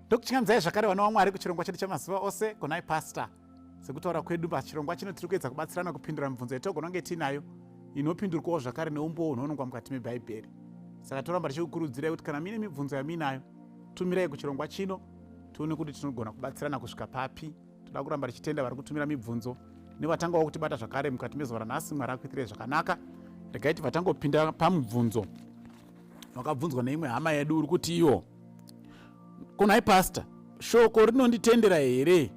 Ndokuchingamidzai zvakare vana vaMwari kuchirongwa chedu chamazuva ose konai pastor. Sekutaura kwedu pachirongwa chino tiri kuedza kubatsirana kupindura mibvunzo yatogona kunge tiinayo inopindurwawo zvakare neumbowo hunoonekwa mukati mebhaibheri. Saka toramba tichikukurudzirai kuti kana muine mibvunzo yamuinayo tumirai kuchirongwa chino tione kuti tinogona kubatsirana kusvika papi. Toda kuramba tichitenda vari kutumira mibvunzo nevatangawo kutibata zvakare mukati mezuva ranhasi. Mwari akuitirei zvakanaka. Regai tibva tangopinda pamubvunzo wakabvunzwa neimwe hama yedu uri kuti iwo kunai pastor, shoko rinonditendera here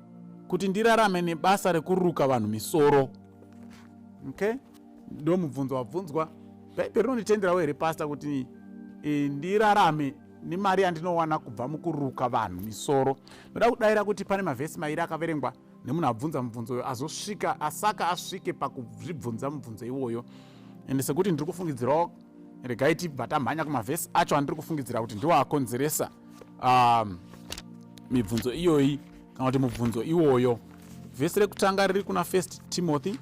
kuti ndirarame nebasa rekuruka vanhu misoro? Okay, ndo mubvunzo wabvunzwa. Bhaibheri rinonditenderawo here pastor kuti ndirarame nemari yandinowana kubva mukuruka vanhu misoro? Ndoda kudaira kuti pane mavhesi mairi akaverengwa nemunhu abvunza mubvunzo uyo azosvika asaka asvike pakuzvibvunza mubvunzo iwoyo, ende sekuti ndiri kufungidzirawo, regai tibva tamhanya kumavhesi acho andiri kufungidzira kuti ndiwo akonzeresa mibvunzo iyoyi kana kuti mubvunzo iwoyo. Vhesi rekutanga riri kuna First Timothy,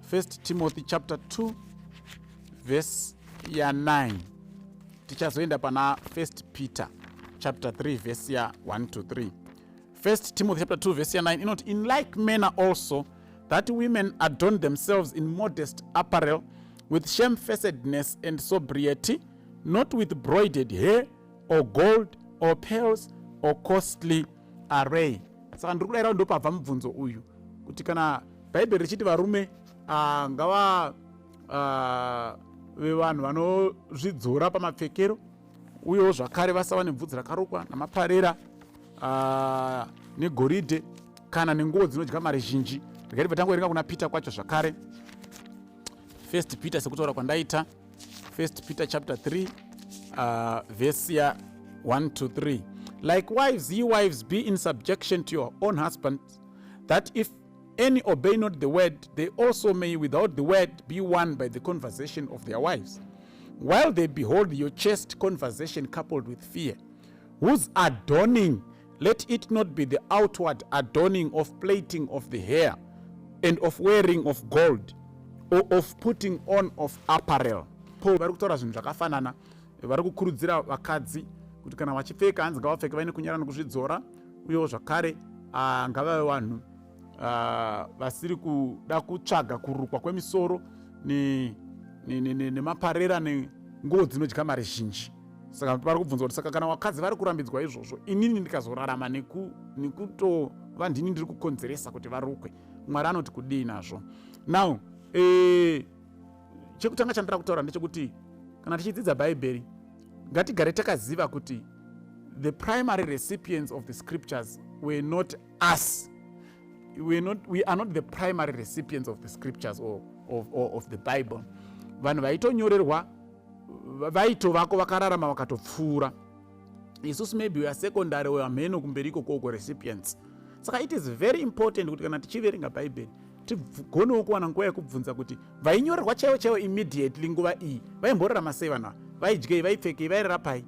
First Timothy chapter 2 vhesi ya9. Tichazoenda pana First Peter chapter 3 vhesi ya1 to 3. First Timothy chapter 2 verse 9 inoti, "In like manner also that women adorn themselves in modest apparel with shamefacedness and sobriety, not with broided hair or gold or pearls or costly array." Saka ndiri kudaira ndopabva mubvunzo uyu kuti kana bhaibheri richiti varume ngava vevanhu vanozvidzora pamapfekero, uyewo zvakare vasava nebvudzi rakarukwa namaparera, negoridhe kana nenguo dzinodya mari zhinji. Regai tibva tangoverenga kuna Peter kwacho zvakare, First Peter, sekutaura kwandaita, First Peter chapter 3 verse ya 1 to 3: "Likewise, ye wives, be in subjection to your own husbands, that if any obey not the word, they also may without the word be won by the conversation of their wives, while they behold your chaste conversation coupled with fear, whose adorning let it not be the outward adorning of plaiting of the hair and of wearing of gold or of putting on of apparel." Paul vari kutaura zvinhu zvakafanana. Vari kukurudzira vakadzi kuti kana vachipfeka, hanzi ngavapfeke vaine kunyara nokuzvidzora, uyewo zvakare ngavave vanhu vasiri kuda kutsvaga kurukwa kwemisoro nemaparera nenguo dzinodya mari zhinji. Saka vari kubvunza kuti saka kana vakadzi vari kurambidzwa izvozvo, inini ndikazorarama nekutova ndini ndiri kukonzeresa kuti varukwe, Mwari anoti kudii nazvo? Now chekutanga chandira kutaura ndechekuti kana tichidzidza bhaibheri, ngatigare takaziva kuti the primary recipients of the scriptures were not us. We are not the primary recipients of the scriptures or of the Bible. Vanhu vaitonyorerwa vaitovako, vakararama vakatopfuura. Isusu maybe we are secondary or hameno kumberi ikokoko recipients. Saka it is very important kuti kana tichiverenga bhaibheri, tigonewo kuwana nguva yekubvunza kuti vainyorerwa chaivo chaivo immediately nguva iyi vaimborarama sei? Vanhu ava vaidyei? Vaipfekei? Vairara pai?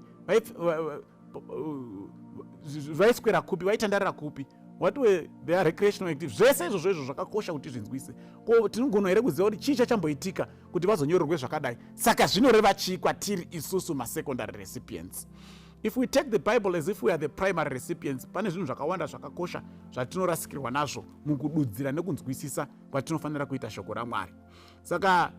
Vaiswera kupi? Vaitandarira kupi? What were their recreational activities? Zvese izvozvo izvo zvakakosha kuti zvinzwise. Ko tinogona here kuziva kuti chii chachamboitika kuti vazonyorerwe zvakadai? Saka zvinoreva chii kwatiri isusu masecondary recipients? If we take the Bible as if we are the primary recipients, pane zvinhu zvakawanda zvakakosha zvatinorasikirwa nazvo mukududzira nekunzwisisa kwatinofanira kuita shoko raMwari. Saka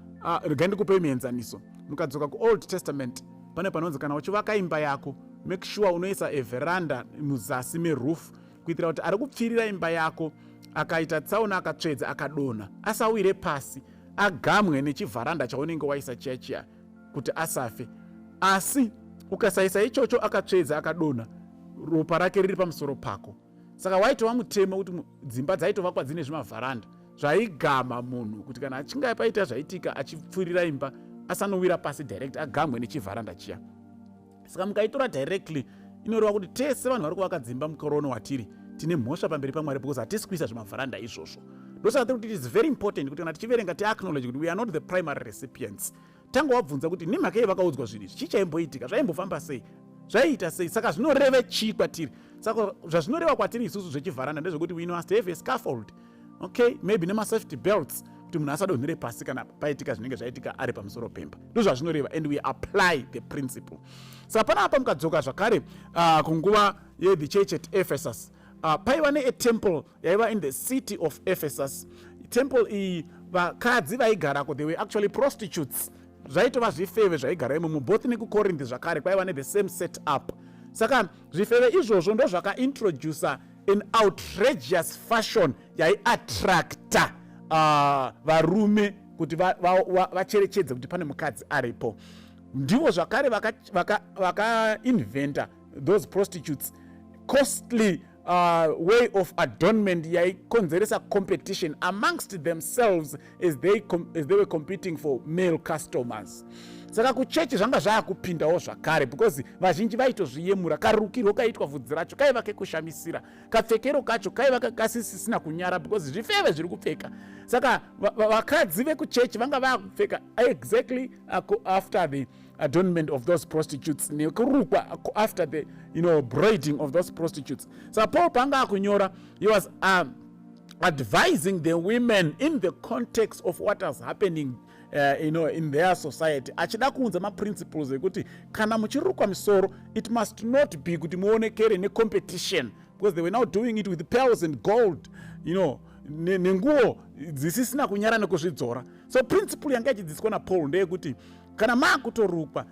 regai ndikupei muenzaniso. Mukadzoka kuOld Testament, pane panonzi kana uchivaka imba yako, make sure unoisa everanda muzasi meroof, kuitira kuti ari kupfirira imba yako akaita tsaona, akatsvedza, akadonha, asawire pasi, agamwe nechivharanda chaunenge waisa chiya chiya kuti asafe. Asi ukasaisa ichocho, akatsvedza, akadonha, ropa rake riri pamusoro pako. Saka waitova mutemo kuti dzimba dzaitovakwa dzine zvimavharanda zvaigama munhu, kuti kana achinge paita zvaitika achipfurira imba, asanowira pasi direct, agamwe nechivharanda chiya. Saka mukaitora directly, inoreva kuti tese vanhu vari kuvaka dzimba mukorono watiri tine mhosva pamberi paMwari, because hatisi kuisa zvimavharanda izvozvo. Ndosaka tiri kuti it is very important kuti kana tichiverenga, tiacknowledge kuti we are not the primary recipients. Tanga wabvunza kuti nemhaka yei vakaudzwa zvinhu izvi? Chii chaimboitika? Zvaimbofamba sei? Zvaiita sei? Saka zvinoreve chii kwatiri? Saka zvazvinoreva kwatiri isusu zvechivharanda ndezvekuti we must have a scaffold, okay, maybe nemasafety belts, kuti munhu asadonhere pasi kana paitika zvinenge zvaitika ari pamusoro pemba. Ndo zvazvinoreva, and we apply the principle. Saka panapa mukadzoka zvakare kunguva yethe church at Ephesus. Paiva neatemple yaiva in the city of Ephesus. Temple iyi, vakadzi vaigarako, they were actually prostitutes. Zvaitova zvifeve zvaigara imomo, both nekuCorinth zvakare kwaiva nethe same set up. Saka zvifeve izvozvo ndo zvakaintroduca an outrageous fashion yaiattracta varume kuti vacherechedze kuti pane mukadzi aripo. Ndivo zvakare vakainventa those prostitutes, costly way of adornment yaikonzeresa competition amongst themselves as they were competing for male customers. Saka kuchechi zvanga zvaakupindawo zvakare, because vazhinji vaitozviyemura. Karukirwo kaitwa vhudzi racho kaiva kekushamisira, kapfekero kacho kaiva kasisisina kunyara, because zvifeve zviri kupfeka. Saka vakadzi vekuchechi vanga vaakupfeka exactly after the adornment of those prostitutes, nekurukwa after the braiding of those prostitutes. Saka Paul paanga akunyora, he was advising the women in the context of what was happening in their society, achida kuunza maprinciples ekuti kana muchirukwa misoro, it must not be kuti muonekere necompetition, because they were now doing it with pearls and gold nenguo dzisisina kunyara nekuzvidzora. So principle yanga ichidzidziswa naPaul ndeyekuti kana maakutorukwa,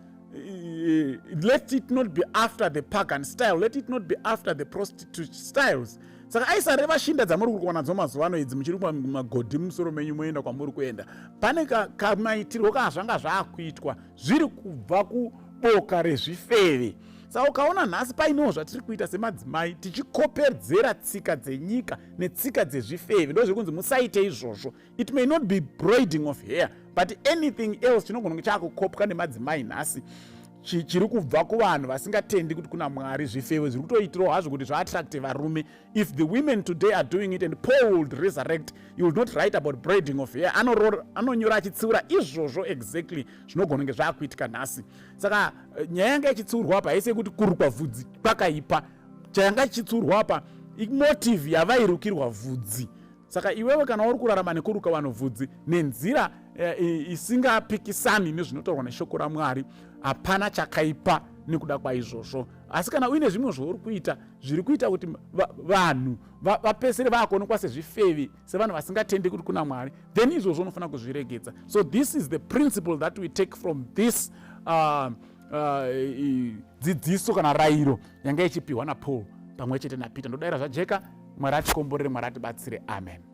let it not be after the pagan style, let it not be after the prostitute styles. Saka aisareva shinda dzamuri kurukwa nadzo mazuva ano idzi, muchiri magodhi mumusoro menyu, moenda kwamuri kuenda. Pane kamaitirwo kana zvanga zvaakuitwa zviri kubva kuboka rezvifeve. Saka ukaona nhasi painewo zvatiri kuita semadzimai, tichikopedzera tsika dzenyika netsika dzezvifeve, ndo zviri kunzi musaite izvozvo. It may not be braiding of hair, but anything else chinogona kunge chaakukopwa nemadzimai nhasi chiri kubva kuvanhu vasingatendi kuti kuna Mwari. Zvifeve zviri kutoitirawo hazvo kuti zvaattracte varume. If the women today are doing it and Paul would resurrect, he would not write about braiding of hair. Anonyora achitsiura izvozvo exactly zvinogona kunge zvaakuitika nhasi. Saka nyaya yanga ichitsiurwa apa haisi yekuti kurukwa vhudzi kwakaipa. Chayanga ichitsiurwa apa imotive yavairukirwa vhudzi. Saka iwewe kana uri kurarama nekuruka vanhu vhudzi nenzira isingapikisani nezvinotaurwa neshoko raMwari, hapana chakaipa nekuda kwaizvozvo. Asi kana uine zvimwe zvauri kuita zviri kuita kuti vanhu vapesere vaakuonekwa sezvifevi, sevanhu vasingatendi kuti kuna Mwari, then izvozvo unofanira kuzviregedza. So this is the principle that we take from this dzidziso kana rayiro yanga ichipiwa naPaul pamwe chete naPeter. Ndodayira zvajeka. Mwari atikomborere, Mwari atibatsire. Amen.